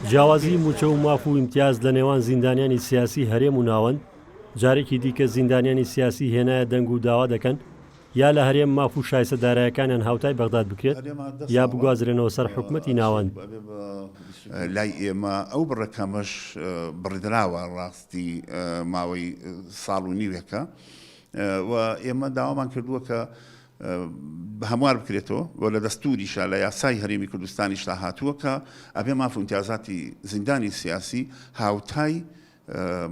جیاوازیی مووچە و ماف و ئیمتیاز لە نێوان زیندانیانی سیاسی هەرێم و ناوەند، جارێکی دیکە زیندانیانی سیاسی هێنایە دەنگ و داوا دەکەن یا لە هەرێم ماف و شایستە دارایەکانیان هاوتای بەغداد بکرێت یا بگوازرێنەوە سەر حکومەتی ناوەند. لای ئێمە ئەو بڕە کەمەش بڕدراوە ڕاستی ماوەی ساڵ و نیوێکە و ئێمە داوامان کردووە کە هەموار بکرێتەوە و لە دەستوریشا لە یاسای هەرێمی کوردستانیشدا هاتووە کە ئەبێ ماف و ئیمتیازاتی زیندانی سیاسی هاوتای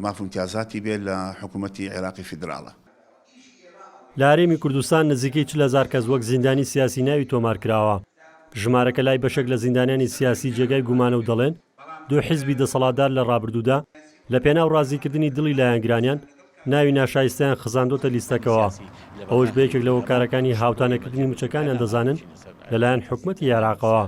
ماف و ئیمتیازاتی بێ لە حکوومەتی عێراقی فیدراڵە. لە هەرێمی کوردستان نزیکەی 40 هەزار کەس وەک زیندانی سیاسی ناوی تۆمارکراوە، ژمارەکە لای بەشێک لە زیندانیانی سیاسی جێگای گومانە و دەڵێن دوو حیزبی دەسەڵاتدار لە ڕابردوودا لە پێناو ڕازیکردنی دڵی لایەنگرانیان ناوی ناشایستەیان خزاندۆتە لیستەکەوە، ئەوەش بە یەکێک لە هۆکارەکانی هاوتانەکردنی موچەکانیان دەزانن لەلایەن حکومەتی عێراقەوە.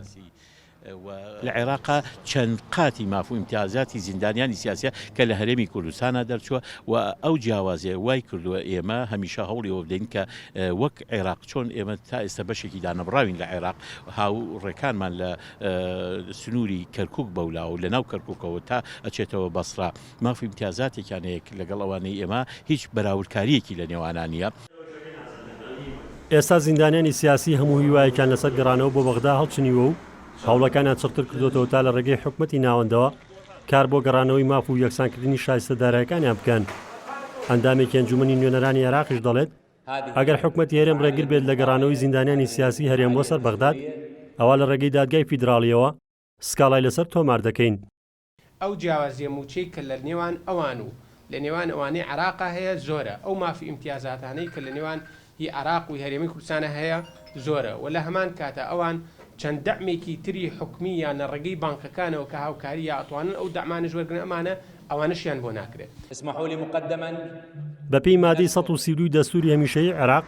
لە عێراقا چەند قاتی ماف و ئیمتیازاتی زیندانیانی سیاسیە کە لە هەرێمی کوردستانا دەرچووە و ئەو جیاوازیە وای کردووە ئێمە هەمیشە هەوڵی ئەوە بدەین کە وەک عێراق چۆن ئێمە تا ئێستا بەشێکی دانەبڕاوین لە عێراق هاوڕێکانمان لە سنووری کەرکوک بەولاوە و لەناو کەرکوکەوە تا ئەچێتەوە بەسڕە ماف و ئیمتیازاتێکیان هەیە لەگەڵ ئەوانەی ئێمە هیچ بەراوردکارییەکی لە نێوانا نییە. ئێستا زیندانیانی سیاسی هەموو هیوایەکیان لەسەر گەڕانەوە بۆ بەغدا هەڵچنیوە و هەوڵەکانیان چڕتر کردۆتەوە تا لە ڕێگەی حکومەتی ناوەندەوە کار بۆ گەڕانەوەی ماف و یەکسانکردنی شایستە دارایەکانیان بکەن. ئەندامێکی ئەنجومەنی نوێنەرانی عێراقیش دەڵێت، ئەگەر حکومەتی هەرێم ڕێگر بێت لە گەڕانەوەی زیندانیانی سیاسی هەرێم بۆ سەر بەغداد، ئەوا لە ڕێگەی دادگای فیدراڵییەوە سکاڵای لەسەر تۆمار دەکەین. ئەو جیاوازیە مووچەی کە لە نێوان ئەوان و لە نێوان ئەوانەی عێراقا هەیە زۆرە، ئەو ماف و ئیمتیازاتانەی کە لە نێوان هی عێراق و هەرێمی کوردستانا هەیە زۆرە و لە هەمان کاتا ئەوان چەند دەعمێکی تری حکومی یان لە ڕێگەی بانکەکانەوە کە هاوکاری یا ئەتوانن ئەو دەعمانەش وەرگرن ئەمانە ئەوانەشیان بۆ ناکرێت. اسمحوا لي مقدما. بەپێی مادەی 132 دەستووری هەمیشەیی عێراق،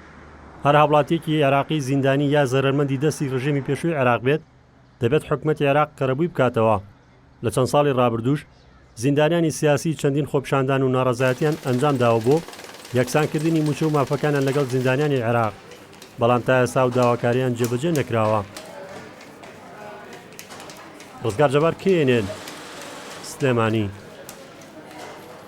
هەر هاوڵاتییەکی عێراقی زیندانی یا زەرەرمەندی دەستی ڕژێمی پێشووی عێراق بێت، دەبێت حکومەتی عێراق قەرەبووی بکاتەوە. لە چەند ساڵی ڕابردووش زیندانیانی سیاسی چەندین خۆپیشاندان و ناڕەزایەتیان ئەنجامداوە بۆ یەکسانکردنی مووچە و مافەکانیان لەگەڵ زیندانیانی عێراق، بەڵام تا ئێستا ئەو داواکارییان جێبەجێ نەکراوە. ڕزگار جەبار، KNN، سلێمانی.